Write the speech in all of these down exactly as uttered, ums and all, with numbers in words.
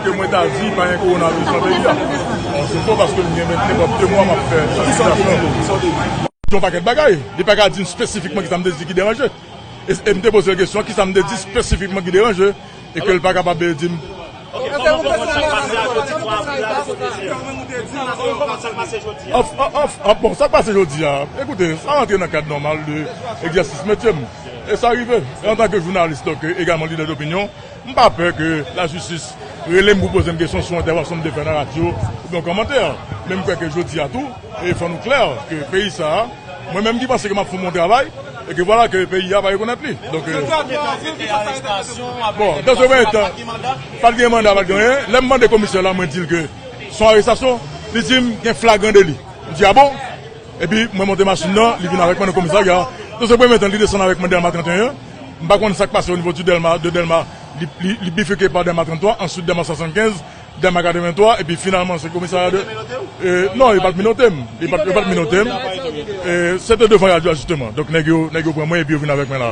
Ke mwen ta di pa gen kowonaviris nan peyi a. Bon, se fo paske m gen nenpòt de mwa m ap fè sansibilizasyon. Yon pakèt bagay. Li pa ka di m espesifikman ki sa m te di ki deranje. E, e m te poze l kesyon, ki sa m te di espesifikman ki deranje, e ke l pa kapab di m. Of, of, of, of, bon, sa k pase jodi a, ekoute, sa rantre nan kad nòmal de egzèsis metye m. E sa rive. E antanke jounalis, donk, egalman lidè dopinyon, m pa pè ke lajistis rele m pou poze m kesyon sou entèvansyon m te fè nan radyo oubyen yon kòmantè. Men m kwè ke jodi a tou, e fò nou klè ke peyi sa a, mwen menm ki panse ke m ap fè yon bon travay, e ke vwala ke peyi a pa rekonèt li. Donk, e, bon, dan se premye tan, pa t gen manda, pa t gen anyen. Lè m mande komisè la, mwen di l ke se yon arestasyon, li di m gen flagran deli. M di, a bon? Epi mwen monte machin nan, li vin avèk mwen nan komisarya. Nan se premye tan, li desann avèk mwen Dèlma trannteyen. M pa konn sa k pase o nivo di Dèlma, de Dèlma, li, li, li bifike pa Dèlma tranntwa, answit Dèlma swasannkenz, Dèlma katrevenntwa, epi finalman se komisarya de, e, non, yo pa t menote m. Yo pa t, yo pa t menote m. E, se te devan radyo a, jisteman. Donk, nèg yo, nèg yo pran mwen epi yo vin avèk mwen la.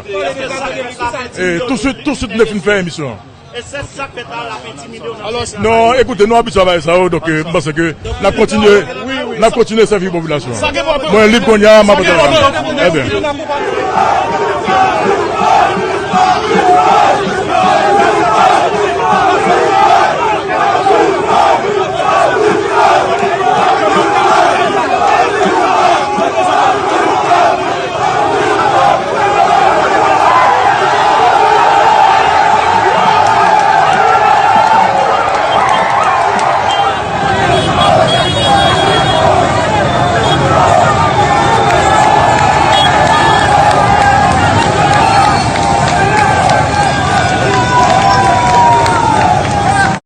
E, touswit, touswit, m te fin fè emisyon an. E se sa k fèt la, l ap entimide w nan peyi a. Non, ekoute, nou abitye a bagay sa yo, donk, e, m panse ke n ap kontinye, n ap kontinye sèvi popilasyon an. Mwen lib kounye a, m ap antre la. Trè byen.